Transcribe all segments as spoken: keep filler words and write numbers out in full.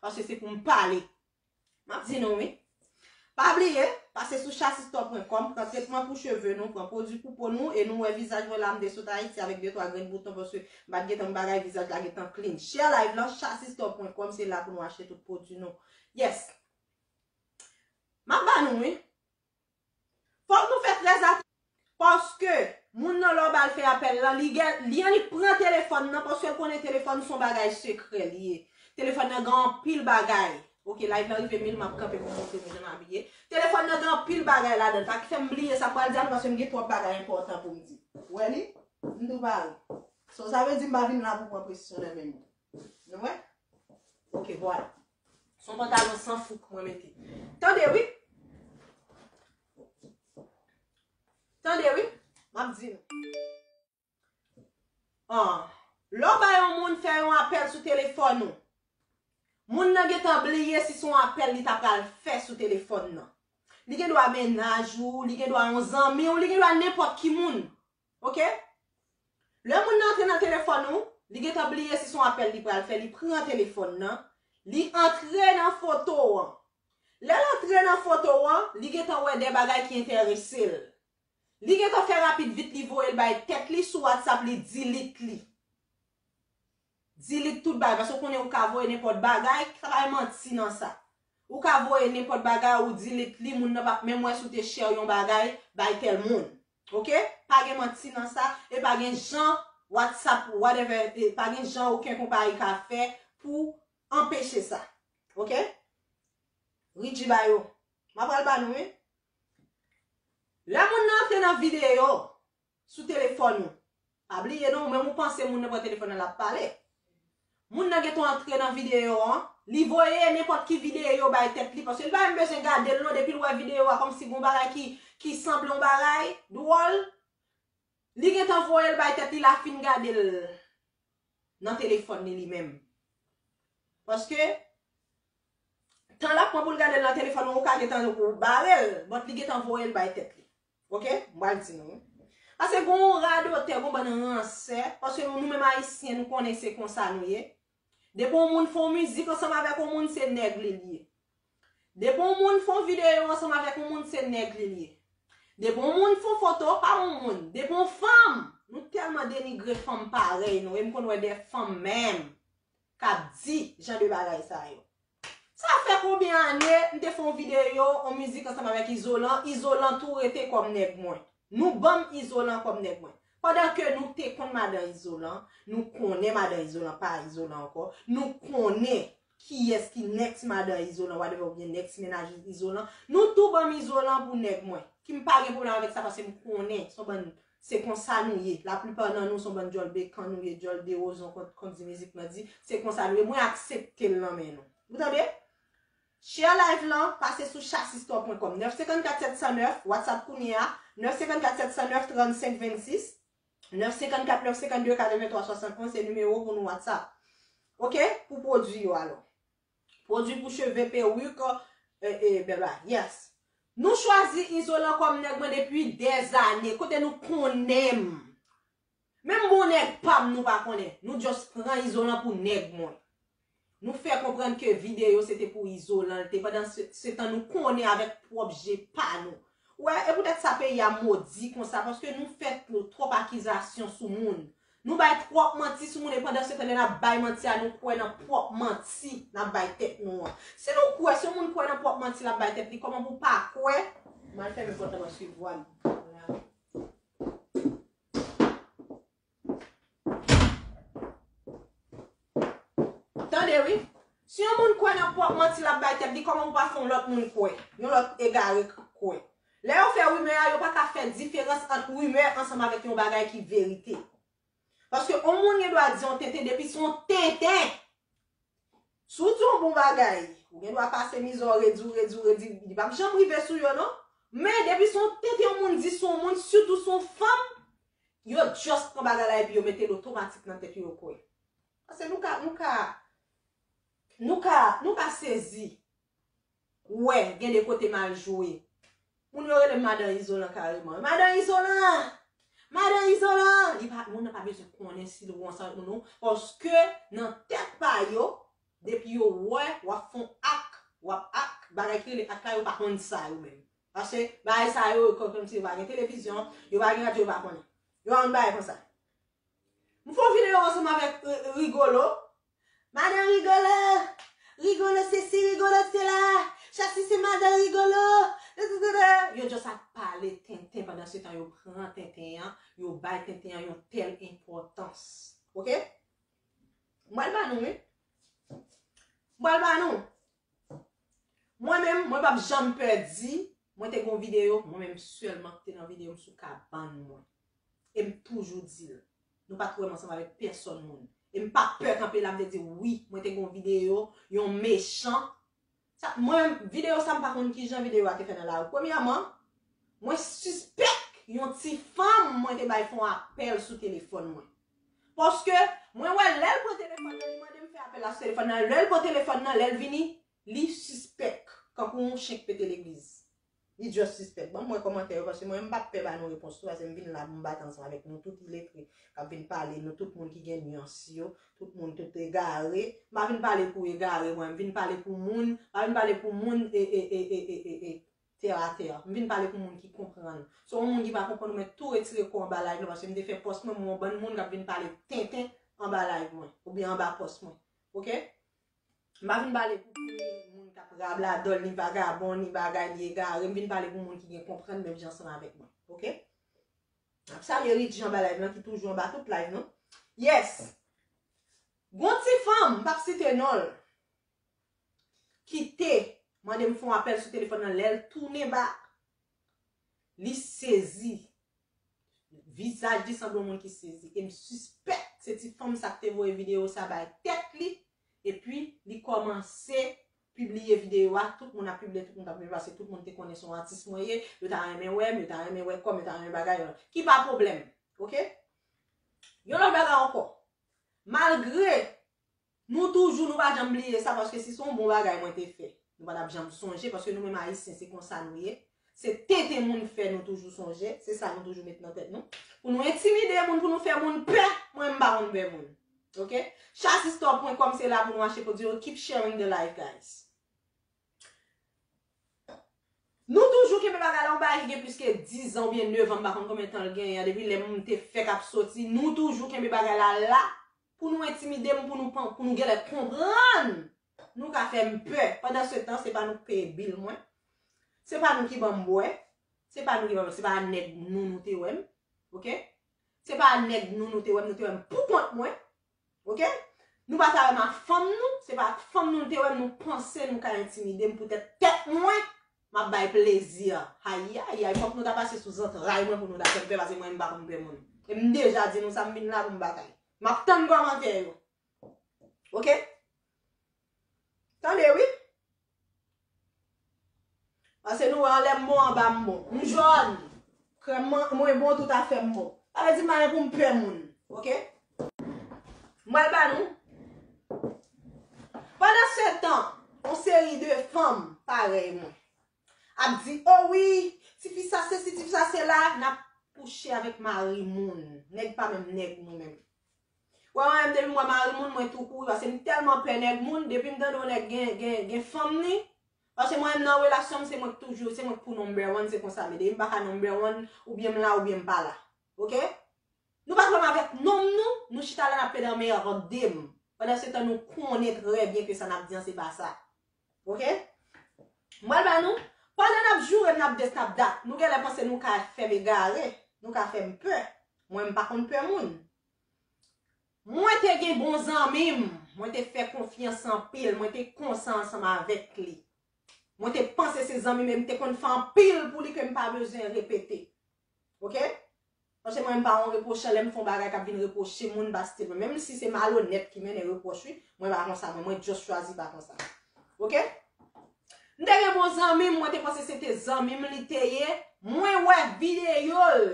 Paske se pou m pale. M ap di nou wi. Pa bliye, pase sou chasistore pwen kòm, pran tretman pou cheve nou, pran pwodui pou po nou, e nou wè vizaj mwen la, m te sot Ayiti avèk de twa grenn bouton, paske m pa t gentan bagay, vizaj la gentan clean. Share live lan, chasistore pwen kòm, se la pou nou achte tout pwodui nou. Yes. M ap ba nou wi. Fòk nou fè trè atann, paske moun nan lè w ba l fè apèl lan, li gen, li annik pran telefòn nan, paske l konnen telefòn se yon bagay sekrè li ye. Telefòn nan gen anpil bagay. Ok, live lan rive mil, m ap kanpe pou m montre nou jan m abiye. Telefòn nan gen anpil bagay ladan l. Sa ki fè m bliye sa m pral di a nou, paske m gen twòp bagay enpòtan pou m di. Ou wè li? M tou pare. So, sa vle di m pa vin la pou pran presyon nan men moun. Nou wè? Ok, vwala. Se yon pantalon san fouk mwen mete. Tande wi. Tande wi. M ap di nou. Ah, lè w ba yon moun fè yon apèl sou telefòn ou, moun nan gentan bliye si se yon apèl li ta pral fè sou telefòn nan. Li gen dwa mennaj ou, li gen dwa yon zanmi w, li gen dwa nenpòt ki moun. Ok? Lè moun nan antre nan telefòn ou, li gentan bliye si se yon apèl li pral fè, li pran telefòn nan, li antre nan foto an. Lè l antre nan foto an, li gentan wè de bagay ki enterese l. Li gentan fè rapid vit, li voye l bay tèt li sou WhatsApp, li delete li. Delete tout bagay, paske w konnen ou ka voye nenpòt bagay, pa gen manti nan sa. Ou ka voye nenpòt bagay, ou delete li, moun nan p ap menm wè si w te share yon bagay bay tèl moun. Ok? Pa gen manti nan sa, e pa gen jan WhatsApp, whatever, e pa gen jan okenn konpayi ka fè pou anpeche sa. Ok? Ridji ba yo. M ap pral ba nou, wi. Lè moun nan antre nan videyo sou telefòn ou, pa bliye non, ou menm ou panse moun nan pran telefòn nan l ap pale. Moun nan gentan antre nan videyo an, li voye nenpòt ki videyo bay tèt li, paske li pa menm bezwen gade l non, depi l wè videyo a kòmsi gon bagay ki, ki sanble yon bagay dwòl, li gentan voye l bay tèt li, l a fin gade l nan telefòn li, li menm. Paske, tan l ap pran pou l gade l nan telefòn ou, ou ka gentan ou bare l, but li gentan voye l bay tèt li. Ok? M pral di nou. Paske gon radotè, gon bann ransè, paske nou, nou menm Ayisyen, nou konnen se konsa nou ye. Depi yon moun fè yon mizik ansanm avèk yon moun, se nèg li, li ye. Depi yon moun fè yon videyo ansanm avèk yon moun, se nèg li, li ye. Depi yon moun fè yon foto, pa yon moun. Depi yon fanm, nou tèlman denigre fanm parèy nou, e m konn wè de fanm menm k ap di jan de bagay sa yo. Sa fè konbyen ane m te fè yon videyo, yon mizik ansanm avèk Izolan, Izolan tou rete kòm nèg mwen. Nou ban m Izolan kòm nèg mwen. Pandan ke nou te konn madan Izolan, nou konnen madan Izolan pa Izolan ankò, nou konnen kiyès ki next madan Izolan, whatever, oubyen next mennaj Izolan, nou tou ban m Izolan pou nèg mwen. Ki m pa gen pwoblèm avèk sa paske m konnen se yon bann, se konsa nou ye. Laplipa nan nou se yon bann djòl bekan nou ye, djòl derozon kon, kon di mizik lan di, se konsa nou ye. Mwen aksepte l nan men nou. Ou tande? Share live lan, pase sou chasistore pwen kòm, nèf senkannkat sèt san nèf, WhatsApp kounye a, nèf senkannkat sèt san nèf trannsenk vennsis, nèf senkannkat nèf senkannde katrevenntwa swasannonz, se nimewo pou nou WhatsApp. Ok? Pou pwodui yo alò. Pwodui pou cheve, peruk, e, e, bla bla. Yes. Nou chwazi Izolan kòm nèg mwen depi dèzane, kote nou konnen m. Menm bon nèg pa m nou pa konnen. Nou just pran Izolan pou nèg mwen. Nou fè konprann ke videyo se te pou Izolan l te, pandan se, se tan nou konnen avèk pwòp je pa nou. Ou wè, e poutèt sa peyi a modi konsa, paske nou fè twòp akizasyon sou moun. Nou bay twòp manti sou moun, e pandan se tan lè n ap bay manti a, nou kwè nan pwòp manti n ap bay tèt nou an. Si nou kwè, si yon moun kwè nan pwòp manti l ap bay tèt li, kòman pou w pa kwè? M al fèmen pòt la, m ap swiv vwa m. Tande wi. Si yon moun kwè nan pwòp manti l ap bay tèt li, kòman pou pa fè yon lòt moun kwè? Yon lòt egare kwè. Lè yo fè rimè a, yo pa ka fè diferans ant rimè ansanm avèk yon bagay ki verite. Paske yon moun gen dwa di yon tenten depi se yon tenten. Si w di yon bon bagay, ou gen dwa pase mizè w, redi w, redi w, redi, li p ap janm rive sou yo non. Men depi se yon tenten yon moun di sou yon moun, sitou sou yon fanm, yo just pran bagay la epi yo mete l otomatik nan tèt yo, yo kwè. Paske nou ka, nou ka, nou ka, nou ka sezi. Wè, gen de kote m al jwe. Moun yo rele m Madan Izolan kareman. Madan Izolan! Madan Izolan! Li pa, moun nan pa bezwen konnen si l wè ansanm avèk moun non. Paske nan tèt pa yo, Depi yo wè w ap fè yon ak, w ap ak, bagay ki rele ak la, yo pa konn sa yo menm. Paske bagay sa yo, kò- kòmsi yo pa gen televizyon, yo pa gen radyo, yo pa konnen. Yo pa konn bagay konsa. M fè yon videyo ansanm avèk, euh, Rigolo. Madan Rigolo, Rigolo sesi, Rigolo sela, Chasi se madan Rigolo. Yo just ap pale tenten, pandan se tan yo pran tenten an, yo bay tenten an yon tèl enpòtans. Oke? M pral ba nou, wi. M pral ba nou. Mwen menm, mwen p ap janm pè di, mwen te gen yon videyo, mwen menm sèlman ki te nan videyo m sou kabann mwen. E m toujou di l, nou pa t wè m ansanm avèk pèsòn moun. E m pa pè kanpe la, m te di, wi, mwen te gen yon videyo, yon mechan. Sa, mwen, videyo sa, m pa konn kijan videyo a te fè nan lari. Premyèman, mwen sispèk yon ti fanm mwen te bay fè yon apèl sou telefòn mwen. Paske mwen wè lè l pran telefòn nan, li mande m fè apèl la sou telefòn nan. Lè l pran telefòn nan, lè l vini, li sispèk. Kankou yon chen k pete legliz. Li just sispèk. Ban m wè kòmantè yo, paske mwen, m p ap pè ba nou repons tou, paske m vin la pou m bat ansanm avèk nou tout iletre k ap vin pale, nou tout moun ki gen nyans yo, tout moun tout egare. M pa vin pale pou egare, mwen, m vin pale pou moun, m pa vin pale pou moun e, e, e, e, e, e, e, tè a tè. M vin pale pou moun ki konprann. So, yon moun ki pa konprann, mwen tou retire kò anba live la, paske m te fè pòs mwen, mwen, yon bann moun k ap vin pale tenten anba live mwen, oubyen anba pòs mwen. Oke? M pa vin pale pou, pou moun k ap rabladòl, ni vagabon, ni bagay, ni egare. M vin pale pou moun ki gen konprann menm jan ansanm avèk mwen. Oke? M ap salye Ritji anba live lan, ki toujou anba tout live, non? Yes! Gon ti fanm, m p ap site non l, ki te mande m fè yon apèl sou telefòn nan, lè l tounen ba, li sezi. Vizaj li sanble yon moun ki sezi. E m sispèk se ti fanm sa k te voye videyo sa bay tèt li. Epi li kòmanse pibliye videyo a. Tout moun ap pibliye, tout moun ap pibliye, paske tout moun te konnen se yon atis mwen ye. Yo ta renmen wè m, yo ta renmen wè kò m, yo ta renmen bagay yo. Ki pa pwoblèm. Oke? Yon lòt bagay ankò. Malgre nou toujou, nou pa janm bliye sa, paske si se yon bon bagay mwen te fè, nou pa t ap janm sonje, paske nou menm Ayisyen, se konsa nou ye. Se tenten moun fè nou toujou sonje, se sa nou toujou met nan tèt nou. Pou nou entimide moun, pou nou fè moun pè, mwen m pa konn pè moun. Oke? Chasistò pwen kòm se la pou nou achte pwodui yo. Keep sharing the live, guys. Nou toujou kenbe bagay la, yon bagay ki gen plis ke diz an oubyen nèf an, m pa konn konbyen tan l genyen an, depi lè m te fèk ap soti, nou toujou kenbe bagay la la, pou nou entimide m, pou nou, pou nou genlè konprann, nou ka fè m pè. Pandan se tan, se pa nou k peye bil mwen, se pa nou ki ban m bwè, se pa nou ki ban m, se pa nèg nou nou te wè m, oke? Se pa nèg nou nou te wè m, nou te wè m pou kont mwen. Oke? Nou pa ta wè m ak fanm nou, se pa ak fanm nou l te wè m, nou panse nou ka entimide m poutèt tèt mwen, m ap bay plezi. Ayayay, fòk nou ta pase sou zantray mwen pou nou ta fè m pè, paske mwen m pa konn pè moun. E m deja di nou sa, m vin la pou m batay. M ap tann kòmantè yo. Oke? Tande wi. Paske nou wè anlè m bon, anba m bon. M jòn. Krèm mwen, mwen bon, tout afè m bon. Sa vle di m pa gen pou m pè moun. Oke? M pral ba nou. Pandan se tan, yon seri de fanm parèy mwen ap di, o wi, tifi sa sesi, tifi sa sela, n ap kouche avèk mari moun. Nèg pa menm nèg nou menm. Wè, mwen menm, depi m wè mari moun, mwen tou kouri, paske m tèlman pè nèg moun, depi m tande yon nèg gen, gen, gen fanm ni, paske mwen menm nan relasyon m, se mwen k toujou, se mwen k pou number one, se konsa m ye. Depi m pa ka number one, oubyen m la, oubyen m pa la. Oke? Nou pa pwoblèm avèk nonm nou, nou chita la n ap plede anmède m. Pandan se tan nou konnen trè byen ke sa n ap di an se pa sa. Oke? M pral ba nou, pandan n ap joure m, n ap des, n ap dat, nou genlè panse nou ka fè m egare, nou ka fè m pè. Mwen, m pa konn pè moun. Mwen te gen bon zanmi m, mwen te fè konfyans anpil, mwen te konsa ansanm avèk li. Mwen te panse se zanmi m, e m te konn fè anpil pou li ke m pa bezwen repete. Oke? Paske mwen, m pa yon repwochan, lè m fè yon bagay k ap vin repwoche moun, pa stil mwen. Menm si se malonèt ki mennen repwòch, wi, mwen pa konsa, mwen, mwen just chwazi pa konsa. Oke? M te gen bon zanmi m, mwen te panse se te zanmi m li te ye. Mwen wè videyo l.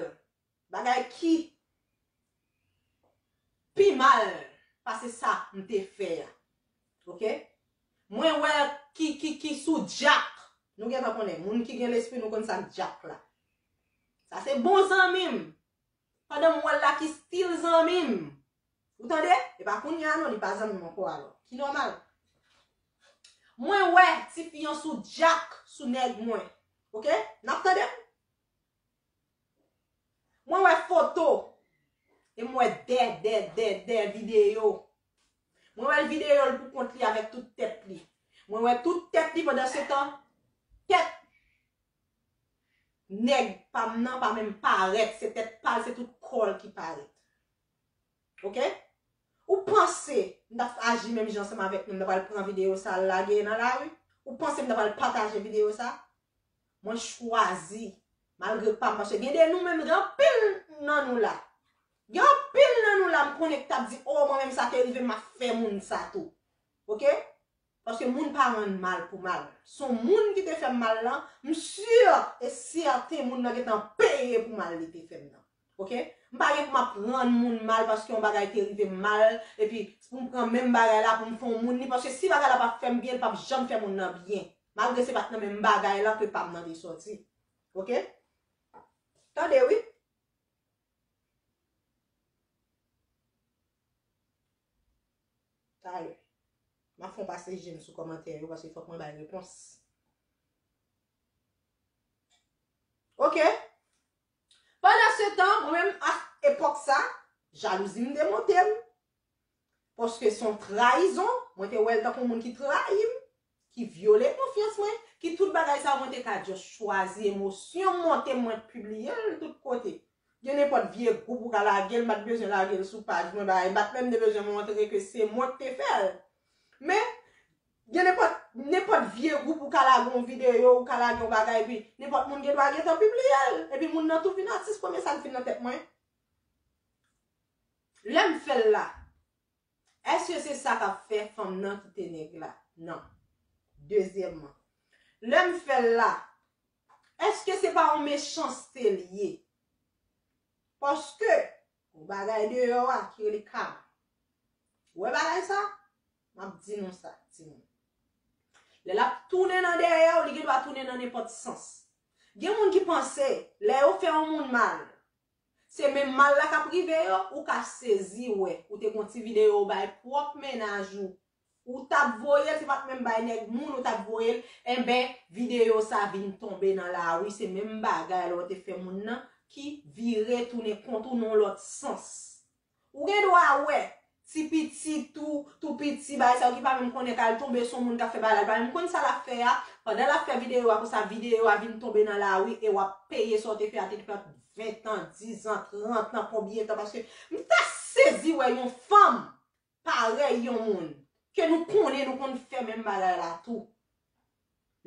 Bagay ki pi mal pase sa m te fè a. Oke? Mwen wè ki, ki, ki sou djak. Nou gentan konnen, moun ki gen lespri, nou konn sa k djak la. Sa se bon zanmi m. Pandan m wè l la ki stil zanmi m. Ou tande? E pa kounye a non, li pa zanmi m ankò alò. Ki nòmal. Mwen wè tifi an sou djak, sou nèg mwen. Oke? N ap tande m? Mwen wè foto. E m wè dè, dè, dè, dè videyo. Mwen wè l videyo l pou kont li avèk tout tèt li. Mwen wè tout tèt li pandan se tan. Tèt nèg pa m nan pa menm parèt. Se tèt pa l, se tout kò l ki parèt. Oke? Ou panse m t ap aji menm jan ansanm avèk nou, m ta pral pran videyo sa lage nan lari? Ou panse m ta pral pataje videyo sa? Mwen chwazi, malgre pa m, paske gen de nou menm, gen anpil nan nou la. Gen anpil nan nou la, m konnen k t ap di, o, mwen menm sa te rive m, m ap fè moun sa tou. Oke? Paske moun pa rann mal pou mal. Se yon moun ki te fè m mal lan, m si e sèten moun nan gentan peye pou mal li te fè m nan. Oke? M pa gen pou m ap rann moun mal paske yon bagay te rive m mal, epi pou m pran menm bagay la pou m fè yon moun li, paske si bagay la p ap fè m byen, l p ap janm fè moun nan byen. Malgre se pa t nan menm bagay lan ke pa m nan te sòti. Oke? Tande wi. Talè. M ap fè yon pase je m sou kòmantè yo paske fòk mwen bay repons. Oke? Pandan se tan, mwen menm, a epòk sa, jalouzi m te monte m. Paske se yon trayizon, mwen te wè l tankou yon moun ki trayi m, ki vyole konfyans mwen, ki tout bagay sa, mwen te ka just chwazi emosyon m monte m, mwen pibliye l tout kote. Gen nenpòt vye gwoup ou ka lage l, m pa t bezwen lage l sou paj mwen, bagay, m pa t menm te bezwen montre ke se mwen k te fè l. Men, gen nenpòt, nenpòt vye gwoup ou ka lage yon videyo, ou ka lage yon bagay, epi nenpòt moun gen dwa gentan pibliye l. Epi moun nan tou vin atis, premye sa k vin nan tèt mwen. Lè m fè l la, èske se sa k ap fè fanm nan kite nèg la? Non. Dezyèmman, lè m fè l la, èske se pa yon mechanste l ye? Paske, yon bagay deyò a ki rele kama. Ou wè bagay sa? M ap di nou sa, timoun. Lè l ap tounen nan dèyè w, li gen dwa tounen nan nenpòt sans. Gen moun ki panse, lè yo fè yon moun mal, se menm mal la k ap rive yo, ou ka sezi wè. Ou te gon ti videyo ou bay pwòp mennaj ou. Ou t ap voye l, se pa t menm bay nèg moun, ou t ap voye l. Enben, videyo sa vin tonbe nan lari, se menm bagay lè w te fè moun nan ki vire tounen kont ou nan yon lòt sans. Ou gen dwa wè ti piti tou, tou piti, bagay sa yo ki pa menm konnen k al tonbe sou moun k ap fè bagay la, li pa menm konn sa l ap fè a, pandan l ap fè videyo a, konsa videyo a vin tonbe nan lari e w ap peye sa w te fè a, te fè ven tan, diz an, trant an, konbyen tan, paske m ta sezi wè yon fanm parèy yon moun ke nou konnen, nou konn fè menm bagay la tou.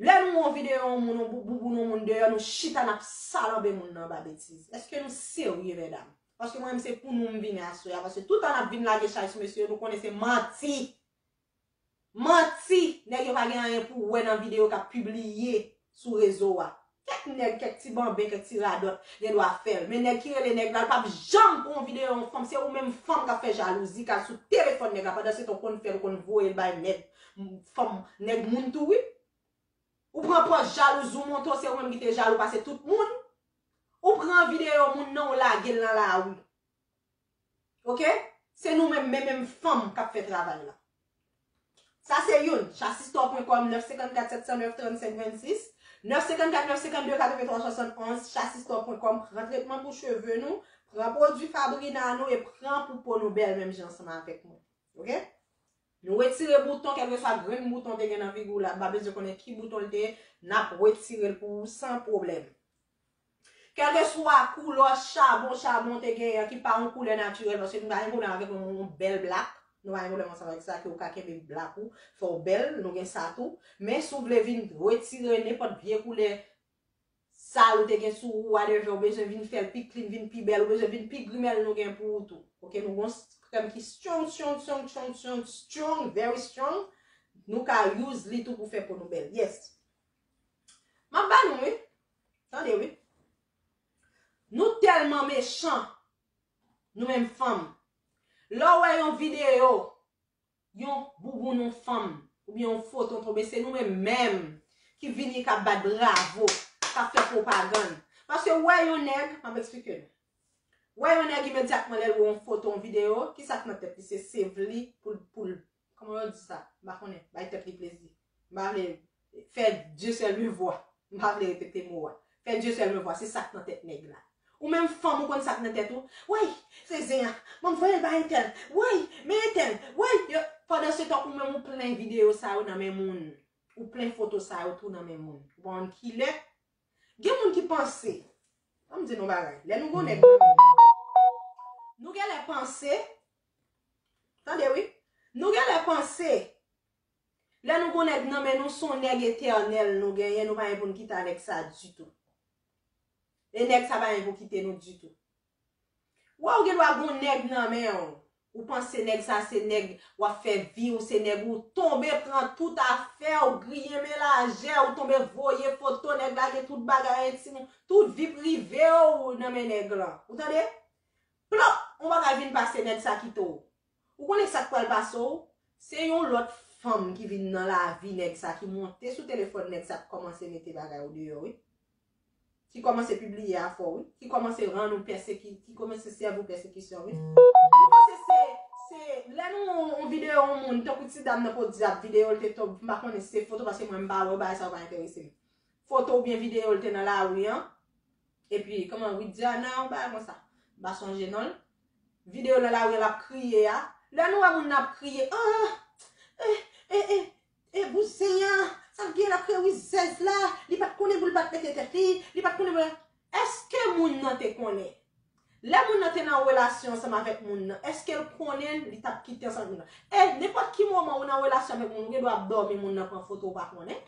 Lè nou wè yon videyo yon moun, yon bou-, bouboun yon moun deyò, nou chita n ap salanbe moun nan anba betiz. Èske nou serye, medam? Paske mwen menm se pou nou m vini aswè a, paske toutan n ap vin lage chay sou mesye yo, nou konnen se manti. Manti! Nèg yo pa gen anyen pou wè nan videyo k ap pibliye sou rezo a. Kèk nèg, kèk ti banben, kèk ti radòt, gen dwa fè l. Men nèg ki rele nèg la, l p ap janm pran yon videyo yon fanm. Se ou menm fanm k ap fè jalouzi, k al sou telefòn nèg la. Pandan se tan, ou konn fè l, ou konn voye l bay nèg, fanm, nèg moun tou, wi. Ou pran pòz jalouz, ou montre w se ou menm ki te jalou pase tout moun. Ou pran videyo moun nan, ou lage l nan lari. Oke? Se nou menm, men menm fanm k ap fè travay la. Sa se youn. Chasistò pwen kòm, nèf senkannkat sèt san nèf trannsenk vennsis, nèf senkannkat nèf senkannde katrevenntwa swasannonz, chasistò pwen kòm, pran tretman pou cheve nou, pran pwodui Fabrina nou e pran pou po nou bèl menm jan ansanm avèk mwen. Oke? Nou retire bouton, kèlkeswa grenn bouton te gen nan figi w la, m pa bezwen konnen ki bouton l te ye, n ap retire l pou ou san pwoblèm. Kèlkeswa koulè chabon, chabon te genyen ki pa yon koulè natirèl, paske nou pa gen pwoblèm avèk yon, yon bèl blak, nou pa gen pwoblèm ansanm avèk sa, ke ou ka kenbe blak ou, fè w bèl, nou gen sa tou. Men si w vle vin retire nenpòt vye koulè sal ou te gen sou ou, whatever, ou bezwen vin fè l pi clean, vin pi bèl, ou bezwen vin pi grimèl, nou gen pou ou tou. Oke, nou gon s-, krèm ki strong, strong, strong, strong, strong, strong, very strong. Nou ka use li tou pou fè po nou bèl. Yes. M ap ba nou, wi. Tande, wi. Nou tèlman mechan, nou menm fanm. Lè w wè yon videyo, yon bouboun yon fanm, oubyen yon foto tonbe, se nou menm menm ki vini k ap bat bravo, k ap fè pwopagann. Paske w wè yon nèg, m ap eksplike nou. W wè yon nèg imedyatman lè l wè yon foto, yon videyo, kisa k nan tèt li? Se save li pou l, pou l, kòman yo di sa? M pa konnen, bay tèt li plezi. M pa vle fè Dieu seul me voit. M pa vle repete mo a. Fè Dieu seul me voit. Se sa k nan tèt nèg la. Ou menm fanm, ou konn sa k nan tèt ou? Woy, se zen an. Bon, m voye l ba entèl. Woy, men entèl. Woy, yo, pandan se tan, ou menm ou plen videyo sa yo nan men moun. Ou plen foto sa yo tou nan men moun. Ou pa konn kilè. Gen moun ki panse. Ban m di nou bagay. Lè nou gon nèg nan men nou, nou genlè panse. Tande wi. Nou genlè panse. Lè nou gon nèg nan men nou, se yon nèg etènèl nou genyen, nou pa gen pou n kite nèg sa ditou. E nèg sa pa gen pou kite nou ditou. Wè, ou gen dwa gon nèg nan men w. Ou panse nèg sa se nèg w ap fè vi w, se nèg ou tonbe pran tout afè w, griyen melajè, ou tonbe voye foto nèg la, gen tout bagay entim ou, tout vi prive w nan men nèg lan. Ou tande? Plop! Yon bagay vin pase nèg sa kite w. Ou konnen sa k pral pase w? Se yon lòt fanm ki vin nan lavi nèg sa, ki monte sou telefòn nèg sa, k kòmanse mete bagay ou deyò, wi. Ki kòmanse pibliye afè w, wi. Ki kòmanse rann ou pèseki-, ki kòmanse sèvi w pèsekisyon, wi. Mwen panse se, se lè nou wè yon videyo yon moun, tankou ti dam nan podyab, videyo l te tonbe, m pa konnen si se foto, paske mwen m pa wè bagay sa yo pa enterese m. Foto oubyen videyo l te nan lari an. Epi, kòman, Widiana, yon bagay konsa. M pa sonje non l. Videyo nan lari an l ap kriye a. Lè nou wè moun nan ap kriye, ah, eh, eh, eh, eh, bouzen an, sa l gen l ap kriye rizèz la, li pa t konnen pou l pa t mete tèt li, li pa t konnen pou l. Èske moun nan te konnen? Lè moun nan te nan relasyon ansanm avèk moun nan, èske l konnen li t ap kite ansanm avèk moun nan? E nenpòt ki moman ou nan relasyon avèk moun, ou gen dwa ap dòmi, moun nan pran foto ou pa konnen.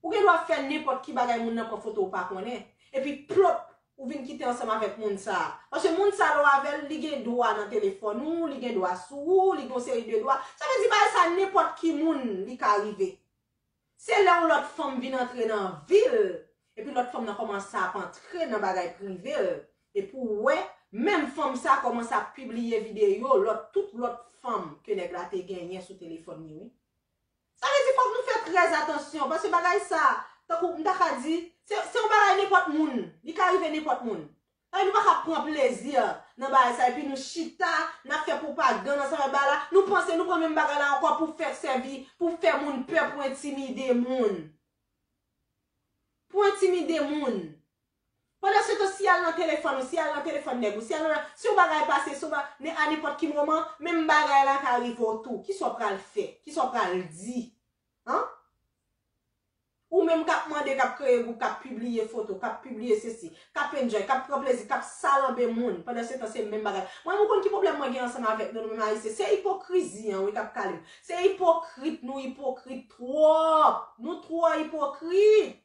Ou gen dwa ap fè nenpòt ki bagay, moun nan pran foto ou pa konnen. Epi plop, ou vin kite ansanm avèk moun sa a. Paske moun sa a lè w avè l, li gen dwa nan telefòn ou, li gen dwa sou ou, li gen yon seri de dwa. Sa vle di bagay sa nenpòt ki moun li ka rive. Se lè yon lòt fanm vin antre nan vi l, epi lòt fanm nan kòmanse ap antre nan bagay prive l, epi w wè, menm fanm sa a kòmanse ap pibliye videyo lòt, tout lòt fanm ke nèg la te genyen sou telefòn li, wi. Sa vle di fòk nou fè trè atansyon, paske bagay sa, tankou m ta ka di, se, se yon bagay nenpòt moun, li ka rive nenpòt moun. Sa vle di nou pa ka pran plezi nan bagay sa, epi nou chita, n ap fè pwopagann ansanm avèk bagay la, nou panse nou pran menm bagay la ankò pou fè sèvi, pou fè moun pè, pou entimide moun. Pou entimide moun. Pandan se tan, si y al nan telefòn ou, si y al nan telefòn nèg ou, si y al nan, si yon bagay pase, si yon ba-, ne, a nenpòt ki moman, menm bagay la ka rive w tou. Kisa w pral fè? Kisa w pral di? An? Ou menm k ap mande, k ap kreye gwoup, k ap pibliye foto, k ap pibliye sesi, k ap enjoy, k ap pran plezi, k ap salanbe moun. Pandan se tan, se menm bagay. Mwen, ou konn ki pwoblèm mwen gen ansanm avèk nou, nou menm Ayisyen? Se ipokrizi an, wi, k ap kale m. Se ipokrit, nou ipokrit twòp. Nou twò ipokrit.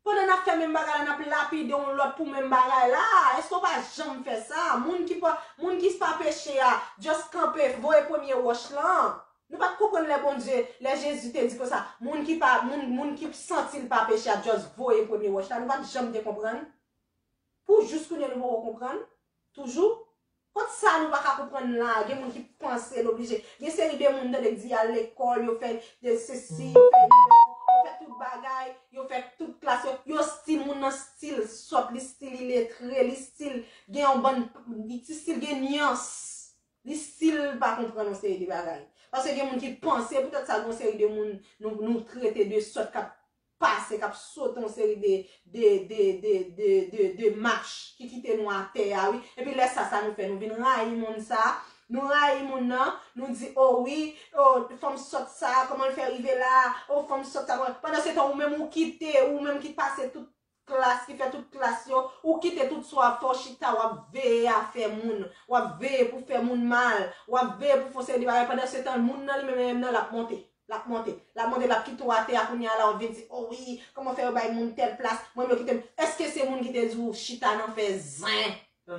Pandan n ap fè menm bagay la, n ap lapide yon lòt pou menm bagay la. Èske w pa janm fè sa? Moun ki pa, moun ki pa peche a, just kanpe, voye premye wòch lan. Nou pa t konprann lè Bondye, lè Jezi te di konsa, moun ki pa, moun, moun ki santi l pa peche a, just voye premye wòch la. Nou pa t janm te konprann. Pou jis kounye a nou poko konprann. Toujou. Kot sa nou pa ka konprann la? Gen moun ki panse l oblije. Gen seri de moun tande k di y al lekòl, yo fè de sesi, yo fè inivèsite, yo fè tout bagay, yo fè tout klas, yo, yo stil moun nan stil sòt, li stil iletre, li stil gen yon bann, li stil gen nyans, li stil pa konprann yon seri de bagay. Paske gen moun ki panse, poutèt sa, gen yon seri de moun nou, nou trete de sòt k ap pase, k ap sote yon seri de, de, de, de, de, de, de mach ki kite nou atè a, wi. Epi lè sa, sa nou fè, nou vin rayi moun sa, nou rayi moun nan, nou di, o wi, o, fanm sòt sa, kòman l fè rive la, o, fanm sòt sa, kòman, pandan se tan, ou menm ou kite, ou menm ki pase tout klas, ki fè tout klas yo, ou kite tout swa fè w chita, w ap veye afè moun, w ap veye pou fè moun mal, w ap veye pou fè yon seri de bagay, pandan se tan, moun nan li menm, menm nan, l ap monte. L ap monte, l ap monte, l ap kite w atè a, kounye a la w vin di, o wi, kòman fè yo bay moun tèl plas, mwen yo kite m. Èske se moun ki te di w chita nan fè zen,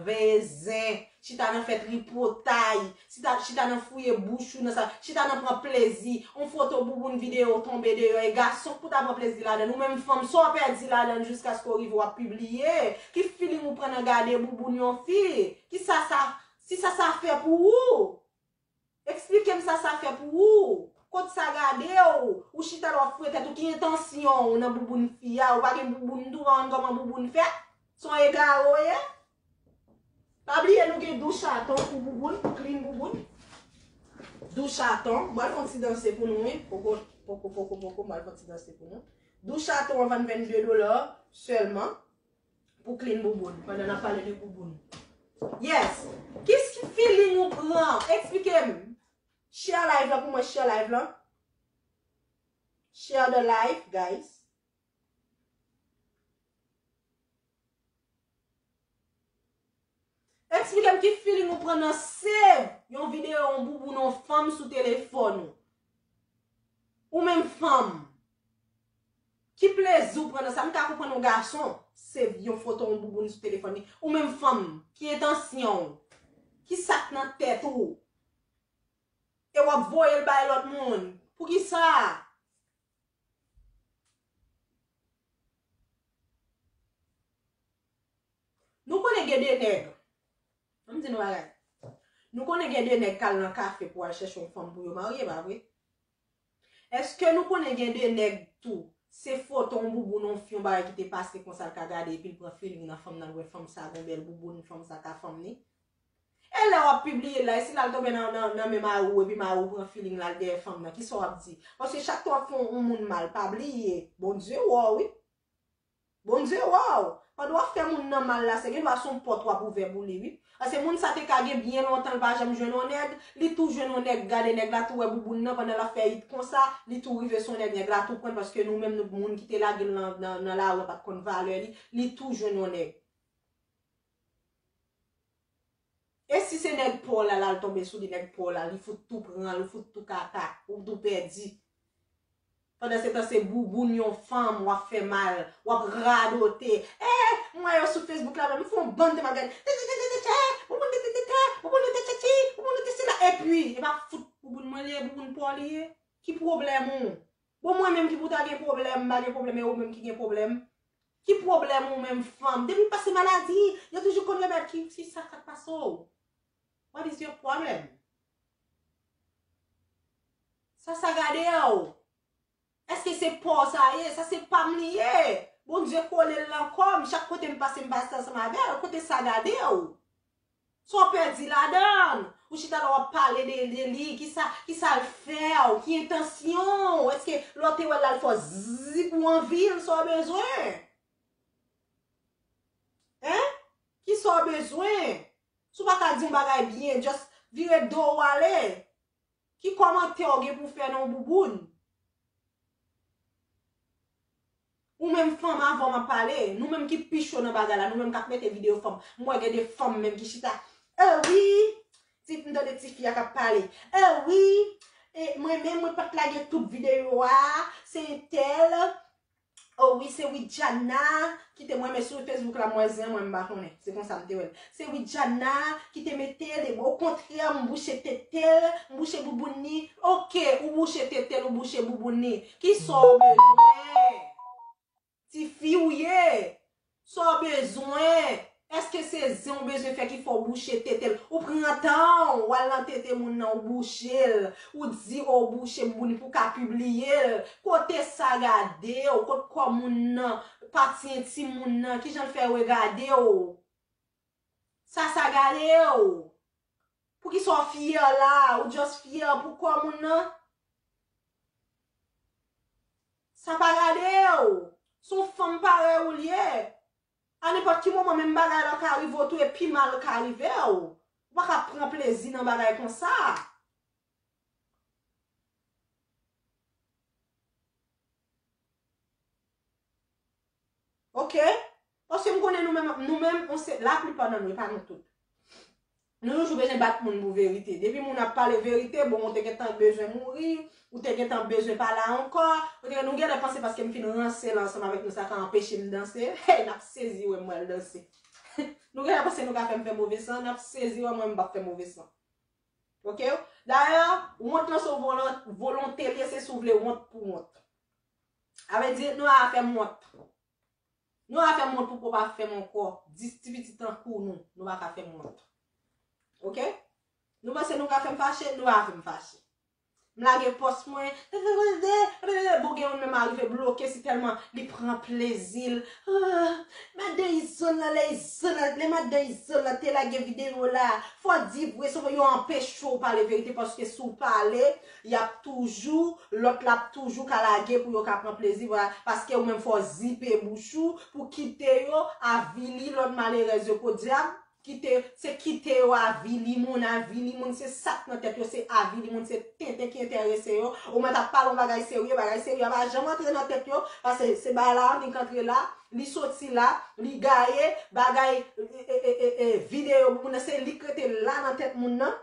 veye zen, chita nan fè tripotay, chita, chita nan fouye bouch ou nan sa, chita nan pran plezi, yon foto bouboun videyo tonbe deyò, e gason k pou ta pran plezi ladan l, ou menm fanm, sa w pèdi ladan l jiskaske w rive w ap pibliye, ki feeling ou pran nan gade bouboun yon fi, ki sa sa, si sa sa fè pou ou? Eksplike m sa sa fè pou ou. Kot sa gade w? Ou chita la w ap fouye tèt ou. Ki entansyon w nan bouboun fi a? Ou pa gen bouboun tou, ou pa konn kòman bouboun fèt? Se yon egare w ye? Pa bliye nou gen douch a tou pou bouboun, pou clean bouboun. Dou chaton, m pral fè yon ti danse pou nou, wi. Poko, poko, poko, poko, m pral fè yon ti danse pou nou. Dou chaton an vann vennde dola sèlman pou clean bouboun, pandan n ap pale de bouboun. Yes! Ki feeling ou pran? Eksplike m. Share live la pou mwen, share live la. Share the live, guys. Eksplike m ki feeling ou pran nan save yon videyo, yon bouboun, yon fanm sou telefòn ou. Ou menm fanm. Ki plezi ou pran nan sa? M ka konprann yon gason save yon foto yon bouboun sou telefòn li. Ou menm fanm, ki entansyon w? Ki sa k nan tèt ou? E w ap voye l bay lòt moun. Poukisa? Nou konnen gen de nèg. Ann di nou bagay. Nou konnen gen de nèg k al nan kafe pou al chèche yon fanm pou yo marye, pa vre? Èske nou konnen gen de nèg tou, se foto yon bouboun, yon fi, yon bagay ki te pase konsa l ka gade epi l pran feeling nan fanm nan, l wè fanm sa gon bèl bouboun, fanm sa ka fanm ni? E lè w ap pibliye l la, e si l al tonbe nan, nan, nan men mari w, epi mari w pran feeling l al dèyè fanm nan, kisa w ap di? Paske chak tan w ap fè yon moun mal, pa bliye, Bondye wè w, wi. Bondye wè w. Pandan w ap fè moun nan mal la, se gendwa se yon pòt w ap ouvè pou li, wi. Paske moun sa te ka gen byen lontan, l pa janm jwenn yon nèg, li tou jwenn yon nèg, gade nèg la tou wè bouboun nan, pandan l ap fè it konsa, li tou rive sou nèg, nèg la tou pran l, paske nou menm nou, moun ki te lage l nan, nan, nan lari an pa t konn valè li, li tou jwenn yon nèg. E si se nèg pa w la, l al tonbe sou li, nèg pa w la, li fout tou pran, li fout tou kaka, ou tou pèdi. Pandan se tan, se bouboun yon fanm w ap fè mal, w ap radote. Eh, m wè yo sou Facebook la menm, m fè yon bann te m ap gade. Tètètètètè, bouboun tètètètè, bouboun tètètè, bouboun tètètè la. Epi, e pa fout bouboun mwen li ye, bouboun pa w li ye. Ki pwoblèm ou? Bon, mwen menm ki pou ta gen pwoblèm, m pa gen pwoblèm, e ou menm ki gen pwoblèm. Ki pwoblèm ou menm fanm? Depi m pase maladi, yo toujou konn remèd ki, ki sa k ap pase w? What is your problem? Sa sa gade w? Èske se pa w sa ye? Sa se pa m li ye. Bondye kole l nan kò m. Chak kote m pase, m pase ansanm avè l. Kote sa gade w? Sa w pèdi ladan l? Ou chita la w ap pale de, de li, kisa, kisa l fè w, ki entansyon w? Èske lè w te wè l la l fè w zip ou anvi l, sa w bezwen? Hein? Kisa w bezwen? Si w pa ka di yon bagay byen, just vire do w ale. Ki kòmantè w gen pou fè nan yon bouboun? Ou menm fanm, avan m ap pale, nou menm ki pi cho nan bagay la, nou menm k ap mete videyo fanm. M wè gen de fanm menm ki chita. Eh wi! Ti, m tande tifi a k ap pale. Eh wi! E mwen menm, mwen pa t lage tout videyo a. Se entèl. Oh wi, se Widiana ki te, mwen, men sou Facebook la, m wè zen, mwen, m pa konnen. Se konsa m te wè l. Se Widiana ki te mete l, e okontrè, m bouche tete l, m bouche bouboun ni. Oke, ou bouche tete l, ou bouche bouboun ni. Kisa w bezwen? Tifi ou ye? Sa w bezwen? Èske se zen w bezwen fè ki fè w bouche tete l? Ou pran tan w, w al nan tete moun nan, ou bouche l, ou di, o, w bouche bouboun pou w ka pibliye l. Kote sa gade w? Kot kò moun nan? Pati entim moun nan? Kijan l fè regade w? Sa sa gade w? Poukisa w fyè la? Ou just fyè pou kò moun nan? Sa pa gade w. Se yon fanm parèy ou l ye. A nenpòt ki moman, menm bagay la ka rive w tou, e pi mal ka rive w. Ou pa ka pran plezi nan bagay konsa. Oke? Paske m konnen nou menm, nou menm, on se, laplipa nan nou, e pa nou tout. Nou toujou bezwen bat moun pou verite. Depi moun ap pale verite, bon, ou te gentan bezwen mouri, ou te gentan bezwen pa la ankò, ou te, nou genlè panse paske m fin ranse la ansanm avèk nou, sa ka anpeche m danse. Hey, n ap sezi wè m pral danse. Nou genlè panse nou ka fè m fè move san, n ap sezi wè mwen m p ap fè move san. Oke? Dayè, wont lan se yon volon-, volonte l ye, se si w vle wont pou wont. Sa vle di, nou pa ka fè m wont. Nou pa ka fè m wont pou pwòp afè m ankò. Dis ti pitit tankou nou, nou pa ka fè m wont. Oke? Nou panse nou ka fè m fache, nou pa ka fè m fache. M lage pòs mwen. Bon, gen youn menm a rive bloke si tèlman li pran plezi l. Ah, madan Izòn lan, lè Izòn lan, lè madan Izòn lan te lage videyo la, fò di vre, se yo anpeche w pale verite, paske si w pale, y ap toujou, lòt la ap toujou ka lage pou yo ka pran plezi, vwa, paske ou menm fò w zipe bouch ou pou kite yo avili lòt malerèz yo, podyab. Kite, se kite yo avili moun, avili moun, se sa k nan tèt yo, se avili moun, se tenten ki enterese yo. Ou mèt ap pale yon bagay serye, bagay serye a pa janm antre nan tèt yo, paske se bagay la annik antre la, li soti la, li gaye, bagay, e, e, e, e, e, videyo pou moun nan, se li k rete la nan tèt moun nan,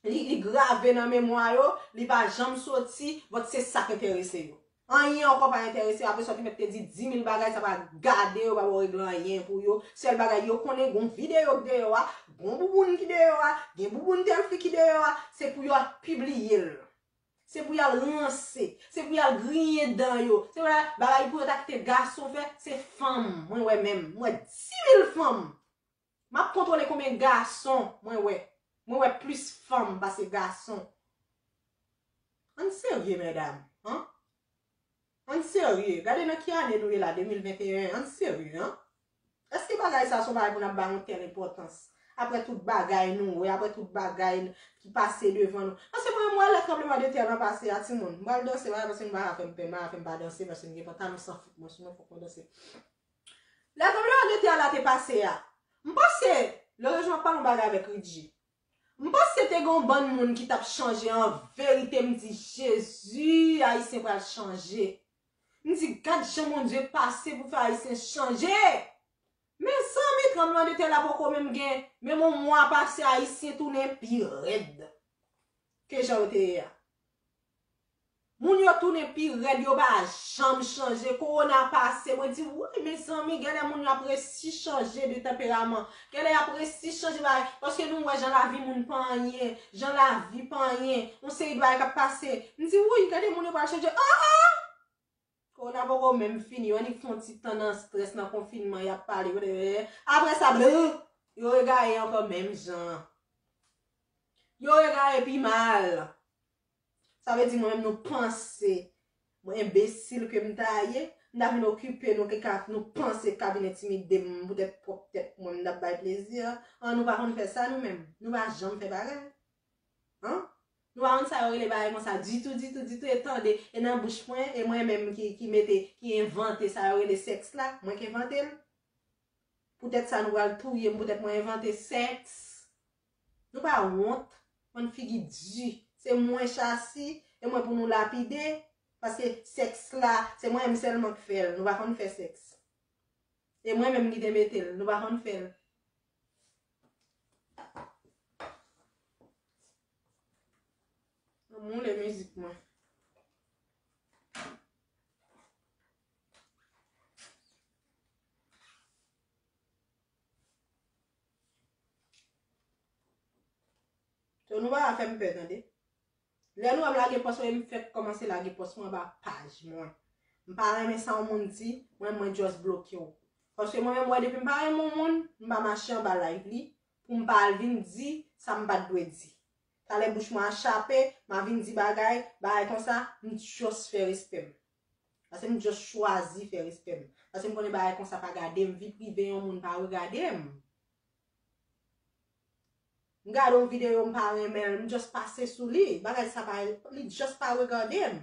li, li grave nan memwa yo, li pa janm soti, but se sa k enterese yo. Anyen ankò pa enterese yo, apre sa w te mèt te di di mil bagay, sa pa gade yo, pa ba w regle anyen pou yo. Sèl bagay yo konnen, gon videyo k deyò a, gon bouboun ki deyò a, gen bouboun tèl fi ki deyò a, se pou yo pibliye l. Se pou y al ranse, se pou y al griyen dan yo. Se vre, bagay pou yo ta kite gason fè, se fanm, mwen wè menm, mwen wè di mil fanm. M ap kontwole konbyen gason mwen wè. Mwen wè plis fanm pase gason. Ann serye, medam, an? Ann serye. Gade nan ki ane nou ye la, de mil venteyen. Ann serye, an? Èske bagay sa se yon bagay pou n ap ba yon tèl enpòtans? Apre tout bagay nou wè, apre tout bagay ki pase devan nou. Paske mwen, mwen wè lè tranbleman de tè lan pase a, timoun. M pral danse, pa paske m pa fè m pè, m pa fè m pa danse, paske m gen pantalon san fout mwen sou mwen, fòk mwen danse. Lè tranbleman de tè la te pase a, m panse, lòt jou m ap pale yon bagay avèk Ridji. M panse te gen yon bann moun ki t ap chanje an verite, m di, Jezi, Ayisyen pral chanje. M di, gad jan Bondye pase pou fè Ayisyen chanje. Mezanmi, tranbleman de tè la poko menm gen, menm yon mwa pase, Ayisyen tounen pi rèd ke jan yo te ye a. Moun yo tounen pi rèd, yo pa janm chanje. Kowona pase, mwen di, woy, mezanmi, genlè moun yo ap resi chanje de tanperaman. Genlè y ap resi chanje bagay. Paske nou wè jan lavi moun pa anyen, jan lavi pa anyen. Yon seri de bagay k ap pase. M di, woy, gade moun yo pral chanje. Ah, ah! Kowona poko menm fini, yo annik fè yon ti tan nan estrès, nan konfinman, y ap pale. Apre sa, blu, yo regaye ankò menm jan. Yo regaye pi mal. Sa vle di mwen menm nou panse, mwen enbesil ke m ta ye, m ta vin okipe nou, ke ka, nou panse ka vin entimide m poutèt pwòp tèt mwen, m t ap bay plezi. An, nou pa konn fè sa nou menm. Nou pa janm fè bagay. An? Nou pa konn sa yo rele bagay konsa ditou, ditou, ditou. E tande, e nan bouch mwen, e mwen menm ki, ki mete, ki envante sa yo rele sèks la, mwen k envante l. Poutèt sa nou pral touye m, poutèt mwen envante sèks. Nou pa wont, bann figi di. Se mwen chasi, e mwen pou nou lapide, paske sèks la, se mwen menm sèlman k fè l, nou pa konn fè sèks. E mwen menm ki te mete l, nou pa konn fè l. Ann moule mizik mwen. So, nou pa ka fè m pè, tande. Lè nou wè m lage pòs mwen, m fèk kòmanse lage pòs mwen anba paj mwen. M pa renmen sa yon moun di, mwen, mwen just bloke w. Paske mwen menm, m wè depi m pa renmen yon moun, m pa mache anba live li, pou m pa al vin di sa m pa t dwe di. Talè bouch mwen a chape, m a vin di bagay, bagay konsa, m just fè respè m. Paske m just chwazi fè respè m. Paske m konnen bagay konsa pa gade m, vi prive yon moun pa regade m. M gade yon videyo, m pa renmen l, m just pase sou li. Bagay sa pa, li just pa regade m.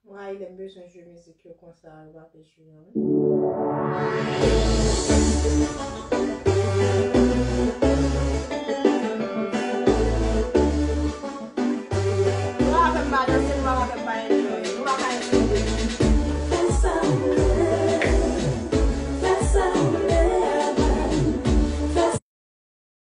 Mwen rayi lè m bezwen jwe mizik yo konsa, yo pa vle jwe an.